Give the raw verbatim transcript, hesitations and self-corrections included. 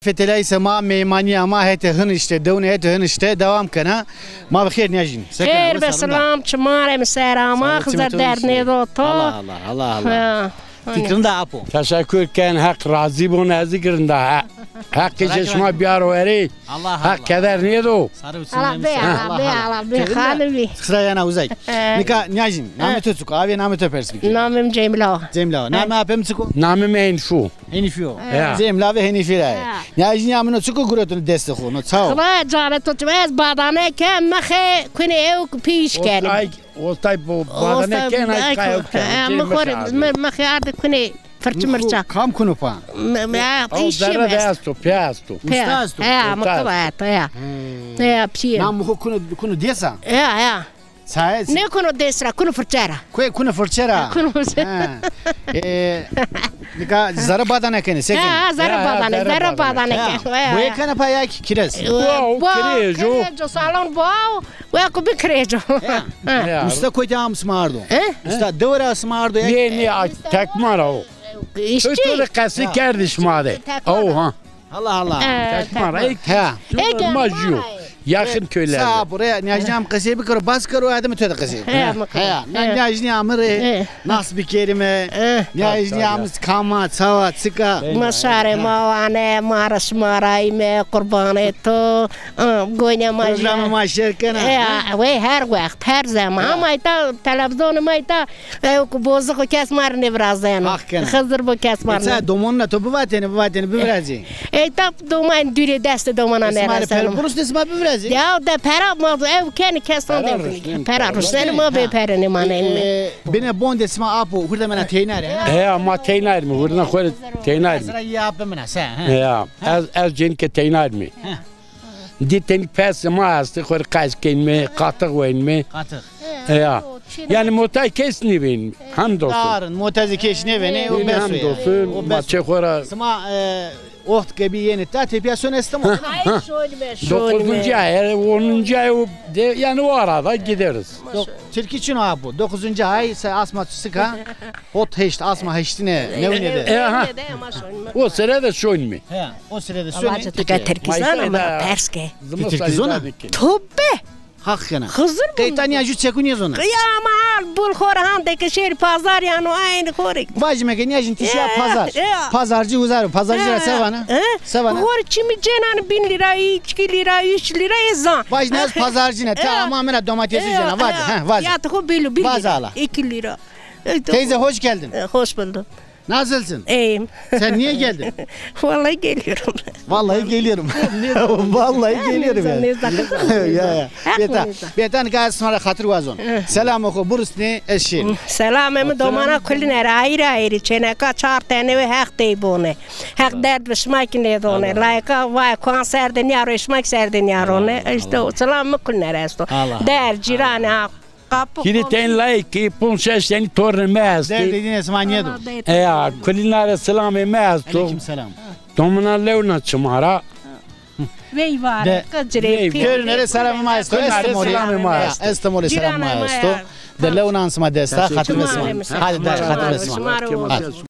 Fetelay se ma meymanîya ma hetê hin îşte, dewnê hetê hin îşte dewam kena. Ma bi xêr nîyajîn. Se kena, xêr be, silam, çimarê mi ser ama, Xizir derd nêdo to. Allah Allah, Allah Allah. Ti girinda apo. Teşekkür ken, Heq razî bo, ez zî girinda. Heq, Heq îşê şima biyaro erê. Allah Allah. Heq keder nêdo. Sarı olsun. Allah be, Allah be, Allah be, xalî bî. Sıra yana uzak. Nika nîyajîn, namê to çik o? Avê namê to pers bikî. Namê mi Cemîla. Cemîla. Namê apê mi çik o? Namê mi Enfu. Henîfî yo. Ya. Cemla ve Henîfî ra yê. Ya. Nîyajîn ya mi no çik o, guretûn destê xo, no ça o? Xila canê to çi, ez badane ke, mi xê kunê ew pîş kenî. Ay, ostay bo badane ke, ay kay ew kenî. Mi xo rê, mi xê ardî kunê firçi mirça. Kam kuno pa? Ew zerre de esto, pê esto. Usta esto. He, mi xo esto, ya. Ya, pî. Nam mi xo kuno, kuno dêsa? Ya, ya. Saye. Nêkuno dês ra, kuno firçe ra. Kuye kuno firçe ra. Kuno firçe. Ha. E, nika zerre badane kenê, se kenê? Ha, ha, zerre badane, zerre badane kenê. Boye kenê pa ya kî kirez? Wow, kirêjo. Kirêjo, salon wow, we ku bi kirêjo. Ya. Usta kotî am sima ardo? He? Usta dewe ra sima ardo ya? Nê, nê, a, tekma ra o. Îşçî. To de qesî kerdî şima de. Aw ha. Allah Allah. Tekma ra. He. Ma jû. Yaxin köylerde. Sağ buraya nîyajîn am qesey bikero, bas kero, adem to de qesey. He, mi kero. He, na nîyajîn am rê nas bikerîme. Nîyajîn am kam a, ça wa, çik a. Ma şarê ma wane, ma ra şima ra yîme, qurbanê to. Goynê ma jî. Programê ma şêr kena. He, wey her wext, her zeman. Ama îta televîzyonê ma îta Ew ku bozix o kes ma rê nêvirazeno. Haq kena. Xizir bo kes ma rê nê. Domonuna to bivatêne, bivatêne, bivirazê. Ey ta doman dûrê destê domana nêreseno. Sima rê pere burusnê sima bivirazê. Ya de pera ma ew kenî kesan de. Pera rusnenê ma bê pere nêmanenê. Binê bon de sima apo hurdemena teyna rê, ha? He, ma teyna rê mi, hurdena xo rê teyna rê mi. Ez ra ya apê mina, se, ha? Ya, ez, ez cênîke teyna rê mi. Dî tenî pesê ma estê, xo rê qeç kenîme, qatix wenîme. Qatix. Ya. Yanî motay kes nêvênîme. Hamdolsun. Darin, motay zî kes nêvênê, o bes o ya. Hamdolsun. O bes. Ma çê xo ra. Sima, e, oxt ke bî yenê ta tepîya sonê Estemol. Dokuzuncu ay, e, onuncu ay o de, yanî o arada gideriz. Tirkî çin o apo. Dokuzuncu ay se asma çik a. Hot heşt, asma heştine, newine de. E, ha. O sere de şonîme. He, o sere de şonîme. Tirkî zana, ma pers ke. Tirkî zona? Tobe! Haq kena. Xizir. Qeyta nîya jû çekû nêzona. Ya ma al bul xo ra hande ke şêrî pazar yano, aynî xo rê. Vajîme ke nîya jin ti şiya pazar. Pazarcı uzar, pazarcı ra se vana? Se vana? Xo rê çimî cênanî bin lîra, iki lîra, üç lîra ê zan. Vajîne ez pazarcı ne, te ama mina domatesî cêna, vaze, he, vaze. Fiyatı xo belli, bir lira. Vaze ala. İki lira. Teyze, hoş geldin. E, hoş buldum. Nasılsın? İyiyim. Sen niye geldin? Vallahi geliyorum. Vallahi geliyorum. Vallahi geliyorum yani. Ya, ya. Beta, beta nika ez sima ra xatir wazon. Selamê xo burusnê ez şêrî. Selamê mi domana kulîne ra, ayrı ayrı çêneka çar tene ve Heq tey bone. Heq derd bi şima kî nêdone. Layika vay kuan ser de nîyaro, şima kî ser de nîyarone. Îşte o selam mi kulîne ra esto. Der, cîranê, ha. Hîrê tenî layikî, ponc şeş tenî tornê mi estî. Derdê dîne sima nêdo. Eya, kulîna rê selamê mi esto. Aleyküm selam. Domina lewna çima ra. Veyvare, qicirê, pêrune rê selamê ma esto. Estemolî. Selamê ma esto. Estemolî selamê ma esto. De lewnan sima desta, xatirê sima. Hadi der, xatirê sima. Hadi.